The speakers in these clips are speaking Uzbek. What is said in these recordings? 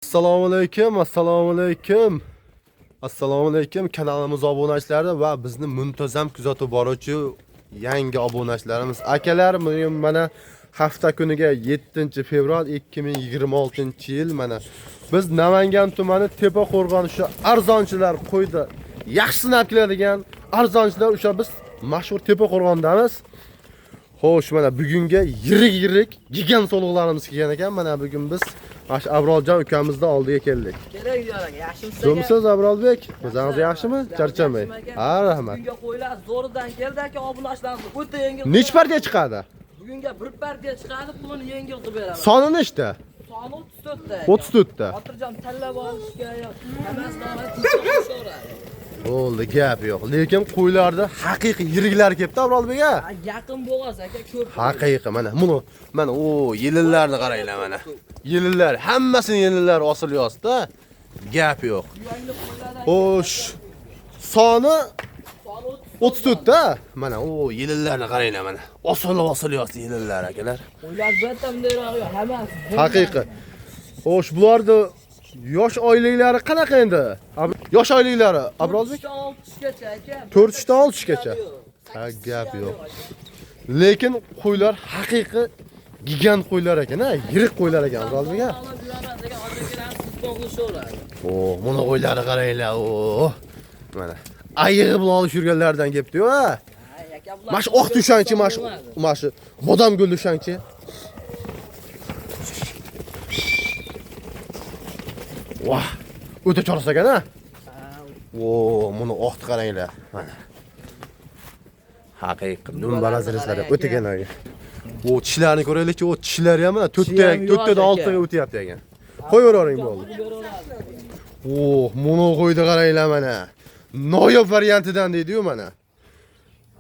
Assalomu alaykum, assalomu alaykum. Assalomu alaykum kanalimiz obunachilari va bizni muntazam kuzatib boruvchi yangi obunachilarimiz. Akalar, bugun mana hafta kuniga 7-fevral 2026-yil mana biz Namangan tumani Tepaqo'rg'on shu arzonchilar qo'ydi. Yaxshisini olib keladigan arzonchilar o'sha biz mashhur Tepaqo'rg'ondamiz. Xo'sh, mana bugunga yirik-yirik gigant soliqlarimiz kelgan ekan. Mana bugun biz mana shu Abrorjon ukamizni oldiga keldik. Kerak yo'q aka, yaxshimisiz aka? Zo'msiz Abrolbek? O'zingiz yaxshimi? Charchamay. Ha, rahmat. Bugunga qo'ylar zo'ridan keldi aka, obunachilarimiz o'ta yengil. Nech partiya chiqadi? Bugunga bir partiya chiqadi, pulini yengil qilib beraman. Soni nechta? Soni 34 ta. aka. 34 ta. Xotirjam tanlab olishga yo'q. Hammasini olib so'radi. Bo'ldi, gap yo'q. Lekin qo'ylarda haqiqiy yiriklari kelibdi Abrolbek a. Ha, yaqin bo'g'oz aka, ko'p. Haqiqiy mana buni mana o yelinlarni qaranglar mana. Yelinlar, hammasini yelinlari osilyapti. Gap yo'q. Yangi qo'ylardan Xo'sh. Soni soni 34 ta. Mana o yelinlarni qaranglar mana. Osilib osilyapti yelinlar akalar. Qo'ylar bitta bundayroq yo'q, hammasi. Haqiqiy. Xo'sh, bularni yosh oyliklari qanaqa endi? Yosh oyliklari Abrolbek? 4 tishgacha aka. 4 tishdan 6 tishgacha. Ha, gap yo'q. Lekin qo'ylar haqiqiy gigant qo'ylar ekan, ha, yirik qo'ylar ekan Abrolbek a. Olib yuraman degan odamlar siz qo'shaveradi. O, buni qo'ylari qaranglar, o. Mana ayig'i bilan olib yurganlardan kelibdi-yu, ha. Ha, aka, bular Mana shu oq tushangchi, mana shu bodom gul tushangchi. Vah, o'ta choros ekan, ha. Ha, O, buni oqni qaranglar. Mana. Haqiqiy dumbalar zilzilada o'tagan aka. O, tishlarini ko'raylikchi, o tishlari ham mana to'rtta, Tishi ham yosh to'rttadan aka. oltiga o'tyapti ekan. Qo'yavering bo'ldi. Oh, mono qo'ydi qaranglar mana. Noyob variantidan deydi-yu mana.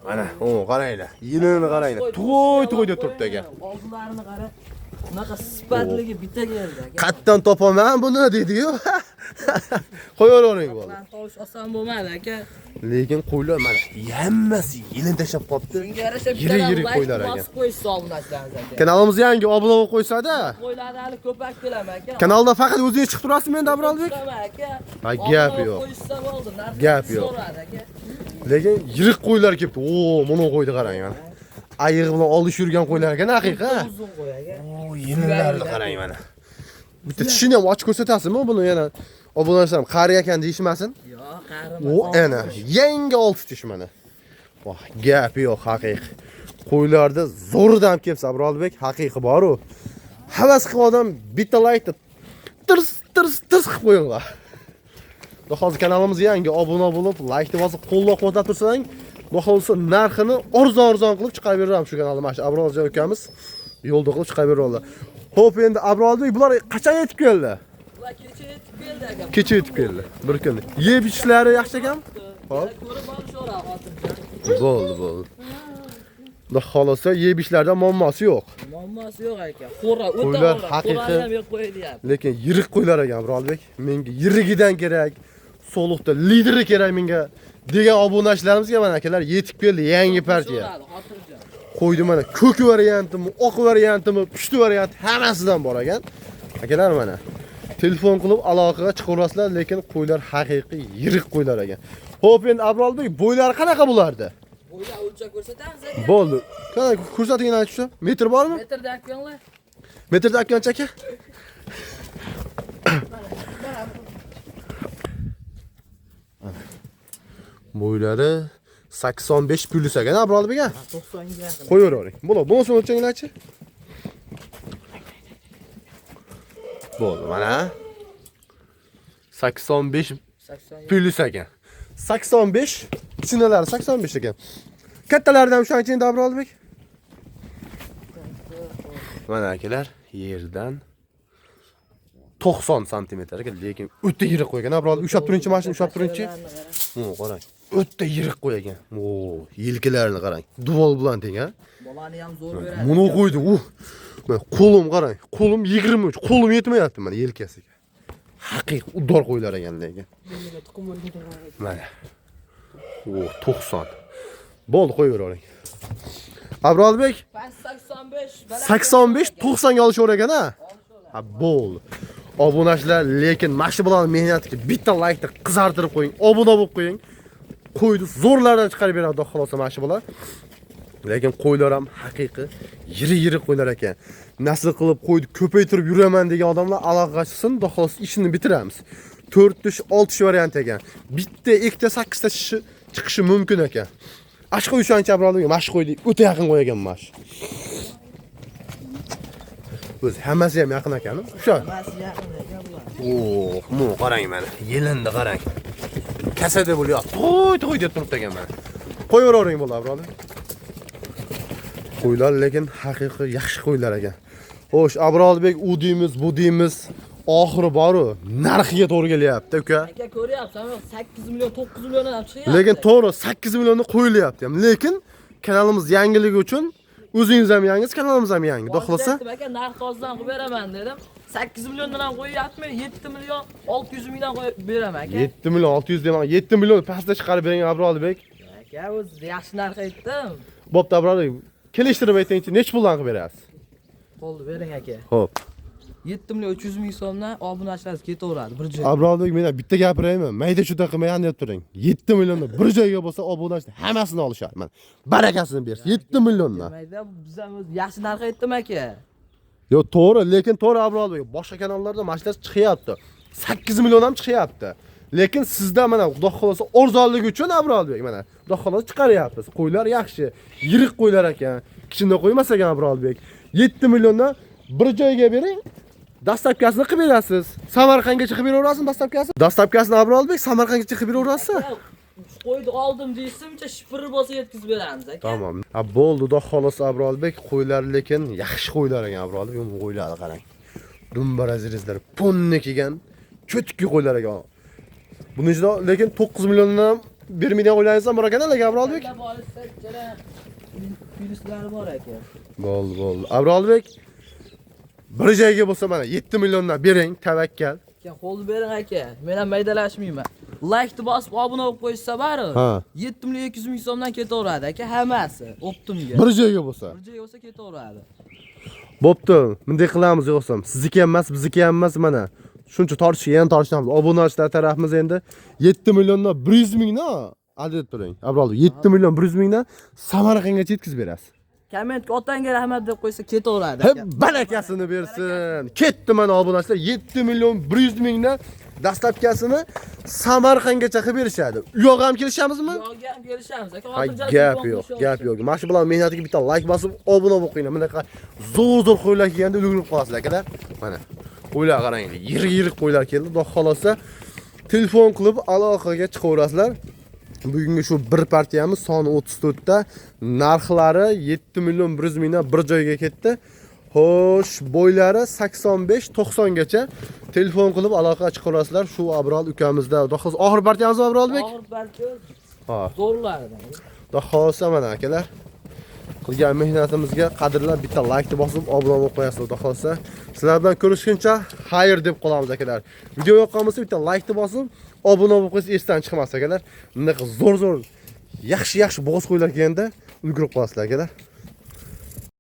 Mana, o qaranglar. Yilini qaranglar. To'y to'y deb turibdi aka. Og'izlarini qara. Unaqa sifatligi bitta keldi aka. Qatdan topaman buni deydi-yu. Qo'yavering bo'ldi. Bilan tovush oson bo'lmadi aka. Lekin qo'ylar mana hammasi yilin tashlab qolibdi. Shunga yarasha Yirik bittadan yirik like qo'ylar aka. bosib qo'yish obunachilarimiz aka. Kanalimizga yangi obuna bo'lib qo'ysa-da, Qo'ylarni hali ko'pak kelaman aka. kanalda faqat o'zingiz chiqib turasizmi endi Abrolbek? Chiqaman aka. Ha, gap Obuna yo'q. Qo'yishsa bo'ldi. Narxi Gap yo'q. so'radi aka. Lekin yirik qo'ylar kelibdi. O, mono qo'ydi qarang mana. Ayig'i bilan olish yurgan qo'ylar ekan haqiqiy. Uzun qo'y aka. O, yelinlarni qarang mana. Bitta tishini ham ochib ko'rsatasizmi buni yana obunachilar qari ekan deyishmasin. Yo'q, qarima. O, ana yangi olti tish mana. Voh, gap yo'q haqiqiy. Qo'ylarda zo'ridan kelibsa Abrolbek haqiqiy bor-u. Havas qilgan odam bitta laykni tirs tirs tirs qilib qo'yinglar. Xudo xohlasa kanalimizga yangi obuna bo'lib, laykni bosib qo'llab-quvvatlab tursang, xudo xohlasa narxini arzon-arzon qilib chiqarib beramiz shu kanalda. Mana shu Abrorjon ukamiz yo'lda qilib chiqarib beradilar. Xo'p, endi Abrolbek bular qachon yetib keldi? Bular kecha yetib keldi aka. Kecha yetib keldi. Bir kun. Yeb ichishlari yaxshi ekan? Hop. Ko'rib olishaveradi xotirjam. Bo'ldi, bo'ldi. Xudo xohlasa yeb ichishlarda muammosi yo'q. Muammosi yo'q aka. Xo'ra, o'ta Qo'ylar xo'ra. haqiqiy- Xo'rani ham yeb qo'yilyapti. Lekin yirik qo'ylar ekan Abrolbek. Menga yirigidan kerak, soliqda lideri kerak menga degan obunachilarimizga mana akalar yetib keldi yangi partiya. So'radi, xotirjam. Qo'ydi mana ko'k variantimi, oq variantimi, pushti variant hammasidan bor ekan. Akalar mana telefon qilib aloqaga chiqaverasizlar, lekin qo'ylar haqiqiy yirik qo'ylar ekan. Xo'p, endi Abrolbek bo'ylari qanaqa bo'lardi? Bo'ylar o'lchab ko'rsatamiz aka. Bo'ldi. Qana ko'rsating ana shu. Metr bormi? Metrda akanglar. Metrda akkancha aka? Bo'ylari 85 plyus ekan Abrolbek aka. 90 ga yaqin. Qo'yavering. Bo'ldi, bunisini o'lchanglarchi. Bo'ldi, mana. 85 80 plyus ekan. 85 kichkinalari 85 ekan. Kattalaridan o'shancha endi Abrolbek. Mana akalar yerdan 90 santimetr ekan, lekin o'ta yirik qo'ygan. Abrolbek ushlab turingchi, mashina ushlab turingchi. O, qarang. O'ta yirik qo'ygan. O, yelkalarini qarang. Duvol bilan teng, ha. Bolani ham zo'r beradi. Buni qo'ydi. Mana qo'lim qarang. Qo'lim 23, qo'lim yetmayapti mana yelkasiga. Haqiqiy udor qo'ylar ekan lekin. Mana. O, 90. Bo'ldi, qo'yavering. Abrolbek Past 85. 85 90 ga olishaver ekan, ha? Ha, bo'ldi. Obunachilar, lekin mana shu bilan mehnatga bitta laykni qizartirib qo'ying, obuna bo'lib qo'ying. Qo'yni zo'rlardan chiqarib beradi, xudo xohlasa mana shu bilan. Lekin qo'ylar ham haqiqiy yiri-yiri qo'ylar ekan. Nasl qilib qo'yni ko'paytirib yuraman degan odamlar aloqaga chiqsin, xudo xohlasa ishini bitiramiz. 4 tish, 6 tish variant ekan. Bitta, ikkita, 8 ta tishi chiqishi mumkin ekan. Ashqa o'shancha birodarlar, mana shu qo'yni o'ta yaqin qo'ygan mana shu. O'zi hammasi ham yaqin ekan, o'sha. Hammasi yaqin aka bular. Oh, mu qarang mana. Yelinni qarang. Kasada bo'lyapti. To'y to'y deb turibdi ekan mana. Qo'yavering bo'ladi, birodar. Qo'ylar lekin haqiqiy yaxshi qo'ylar ekan. Xo'sh, Abrorbek, u deymiz, bu deymiz, oxiri boru narxiga to'g'ri kelyapti, uka. Aka ko'ryapsan, 8 million, 9 milliondan ham chiqyapti. Lekin to'g'ri 8 millionni qo'yilyapti ham. Lekin kanalimiz yangiligi uchun o'zingiz ham yangisiz, kanalimiz ham yangi. Xudo xohlasa. Aytdim aka, narx tozdan qilib beraman dedim. 8 milliondan ham qo'yyapmi? 7 million 600 mingdan qo'yib beraman aka. 7 million 600 demang, 7 million pastda chiqarib bering Abrorbek. Aka, o'zi yaxshi narx aytdim. Bo'pti Abrorbek, kelishtirib aytingchi, necha puldan qilib berasiz? Qo'lni bering aka. Xo'p. 7 million 300 ming so'mdan obunachilar ketaveradi bir joyga. Abrorbek, men bitta gapiraymi? Mayda chuda qilmay deb turing. 7 millionni bir joyga bo'lsa obunachilar hammasini olishadi. Mana barakasini bersin. 7 milliondan. Mayda biz ham o'zi yaxshi narx aytdim aka. Yo, to'g'ri, lekin to'g'ri Abrorbek, boshqa kanallarda mashinalar chiqyapti. 8 million ham chiqyapti. Lekin sizda mana xudo xohlasa arzonligi uchun Abrorbek mana xudo xohlasa chiqaryapmiz. Qo'ylar yaxshi, yirik qo'ylar ekan. Kichkina qo'ymas ekan Abrorbek. 7 milliondan bir joyga bering. Dastavkasini qilib berasiz. Samarqandgacha qilib beraverasizmi dastavkasini? Dastavkasini Abrorbek Samarqandgacha qilib beraverasiz? Aka, qo'yni oldim deyishimcha shipiri bo'lsa yetkazib beramiz aka. Tamom. Ha bo'ldi, xudo xohlasa Abrorbek, qo'ylar lekin yaxshi qo'ylar ekan Abrorbek. Bu qo'ylarni qarang. Dumbarazizlar ponni kelgan, cho'tki qo'ylar ekan. Buni ichida lekin 9 milliondan ham bermaydigan qo'ylaringiz ham bor ekan, lekin Abrorbek. Aka, borsa ikkala plyuslari bor aka. Bo'ldi, bo'ldi. Abrorbek bir joyga bo'lsa mana 7 milliondan bering, tavakkal. Aka, qo'lni bering aka. Men ham maydalashmayman. Laykni bosib obuna bo'lib qo'yishsa bari Ha. 7 million 200 ming so'mdan ketaveradi aka hammasi. Optimga. Bir joyga bo'lsa. Bir joyga bo'lsa ketaveradi. Bo'pti, bunday qilamiz yo'qsam. Sizniki ham emas, bizniki ham emas mana. Shuncha tortishga yana tortishamiz. Obunachilar tarafimiz endi 7 milliondan 100 mingdan adad turing. Abror 7 million 100 mingdan Samarqandgacha yetkazib berasiz. Kommentga otangga rahmat deb qo'ysa ketaveradi Hep aka. barakasini bersin. Ketdi mana obunachilar 7 million 100 mingdan dastlabkasini Samarqandgacha qilib berishadi. U yoq ham kelishamizmi? Yo'q, ham kelishamiz aka. Ha, Xotirjam gap telefon yo'q, qilish gap yo'q. Mana shu bilan mehnatiga bitta like bosib, obuna bo'lib qo'yinglar. Bunaqa zo'r-zo'r qo'ylar kelganda ulgurib qolasizlar akalar. Mana qo'ylar qaranglar, yirik-yirik qo'ylar keldi. Xudo xolasa telefon qilib aloqaga chiqaverasizlar. Bugungi shu bir partiyamiz soni 34 ta, narxlari 7 million 100 mingdan bir joyga ketdi. Xo'sh, bo'ylari 85-90 gacha telefon qilib aloqaga chiqaverasizlar. Shu Abrol ukamizda. Xudo xolasa oxir partiyamiz Abrolbek. Og'ir partiya Ha. zo'rlaridan. Xudo xohlasa mana akalar qilgan mehnatimizga qadrlab bitta laykni bosib obuna bo'lib qo'yasizlar xudo xohlasa. Sizlar bilan ko'rishguncha xayr deb qolamiz akalar. Video yoqqan bo'lsa bitta laykni bosib obuna bo'lib qo'ysangiz esdan chiqmas akalar. Bunaqa zo'r-zo'r yaxshi-yaxshi bo'g'oz qo'ylar kelganda ulgurib qolasizlar akalar.